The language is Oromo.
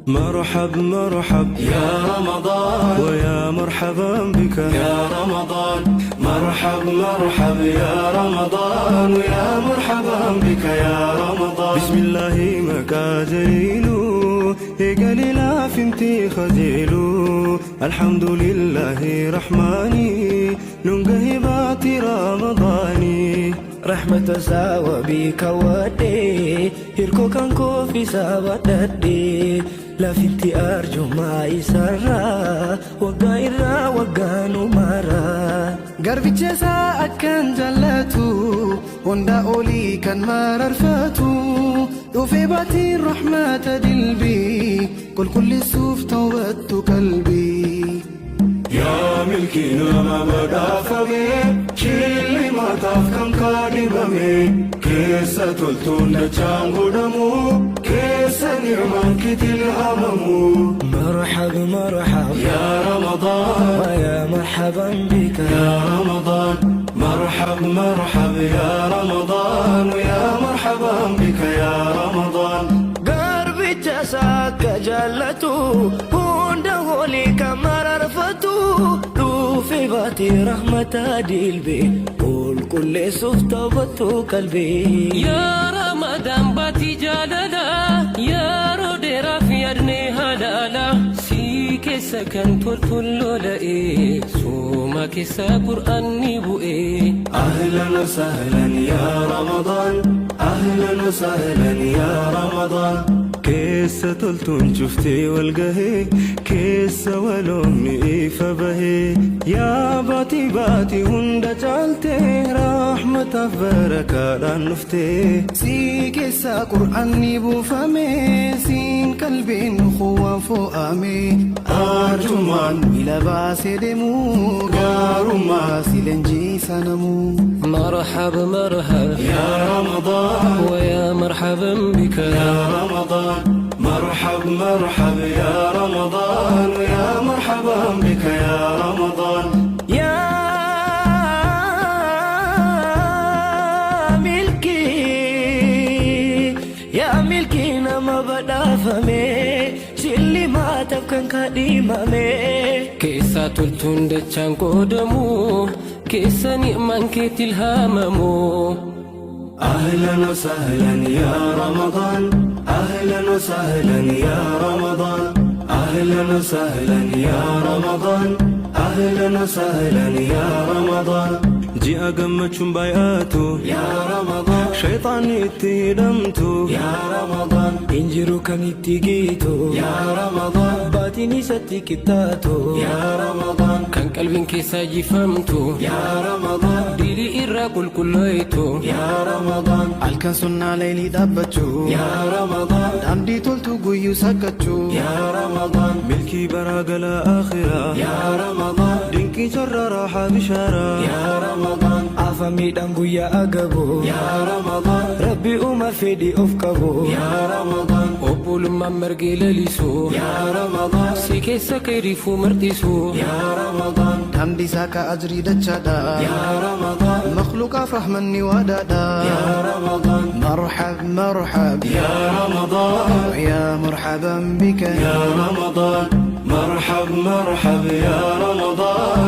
مرحب مرحب يا رمضان، ويا مرحبا بك يا رمضان. مرحب مرحب يا رمضان، ويا مرحبا بك يا رمضان. بسم الله مكاجيلو إيقالي لا فهمتي خجيلو. الحمد لله رحماني ننقه باتي رمضاني. Rahmata isaa wabii kaawwadhee, hirkoo kan koofisaa badhadhee, lafitti arjummaa isaarraa waggaa irraa waggaa numaraa. Garbicha isaa akkan jaallatu, hundaa olii kan mararfatu, dhufee baatiin rahmata dilbii qulqulleessuuf tawbattu qalbii. Yaa milkii nama badhaafame, shillimaataaf kan kaadhimame, keessa toltuun dachaan godhamu, keessa ni'maan kitilhamamu. مرحب مرحب يا رمضان، ويا مرحبا بك يا رمضان. مرحب مرحب يا رمضان، ويا مرحبا بك يا رمضان. Garbicha isaa akka jaallatu, hunda olii kan mararfatu, dhufe baatee rahmata dilbee qulqulleessuuf tawbattu qalbii. Yaa Ramadaan baatii jaalala, yeroo dheeraaf yaadnee halaala, si keessa kan toltuun lola'e, sooma keessa qur'aanni bu'e. أهلا وسهلا يا رمضان، أهلا وسهلا يا رمضان. Keessa toltuun cuftee wal gahee, keessa waloomni ifa bahee, yaa baatii baatii hunda caaltee, rahmataaf barakaadhaan dhuftee. Si keessa qur'aanni buufame, siin qalbiin kuwaan fo'ame, arjummaan miila baasee deemu, gaarummaa si leenjisa namu. مرحب مرحب يا رمضان، ويا مرحبا بك يا رمضان. مرحب مرحب يا رمضان، ويا مرحبا بك يا رمضان. Yaa milkii, yaa milkii nama badhaafame, shillimaataaf kan kaadhimame. Keessa toltuun dachaan qoodamu, keessa ni'maan keetti ilhaamamu. أهلا وسهلا يا رمضان، أهلا وسهلا يا رمضان، أهلا وسهلا يا رمضان، أهلا وسهلا يا رمضان. Ji'a gammachuun baay'atu يا رمضان، shayxaanni itti hidhamtu يا رمضان، Injiru kan itti giitu يا رمضان، baatiin isatti qixxaatu يا رمضان، Kan qalbiin keessaa jifamtu يا رمضان، dilii irraa qulqullooytu. يا رمضان، halkan sunnaa leelii dhaabbachuu، يا رمضان، daandii toltu guyyuu sakkachuu، يا رمضان، Milkii baraa galaa akhiraa يا رمضان، dinqii carraa raaxaa bishaaraa يا رمضان، Afa miidhaan guyyaa agabu يا رمضان، Rabbi uuma fedhii of qabu يا رمضان، Obbolummaan margee lalisu يا رمضان، si keessa keeriifuu marxisu. يا رمضان، daandii isaa ajrii dachaadha، يا رمضان، makhluuqaaf rahmanni waadaadha، يا رمضان، مرحب مرحب يا رمضان، يا مرحبا بك يا رمضان. مرحب مرحب يا رمضان.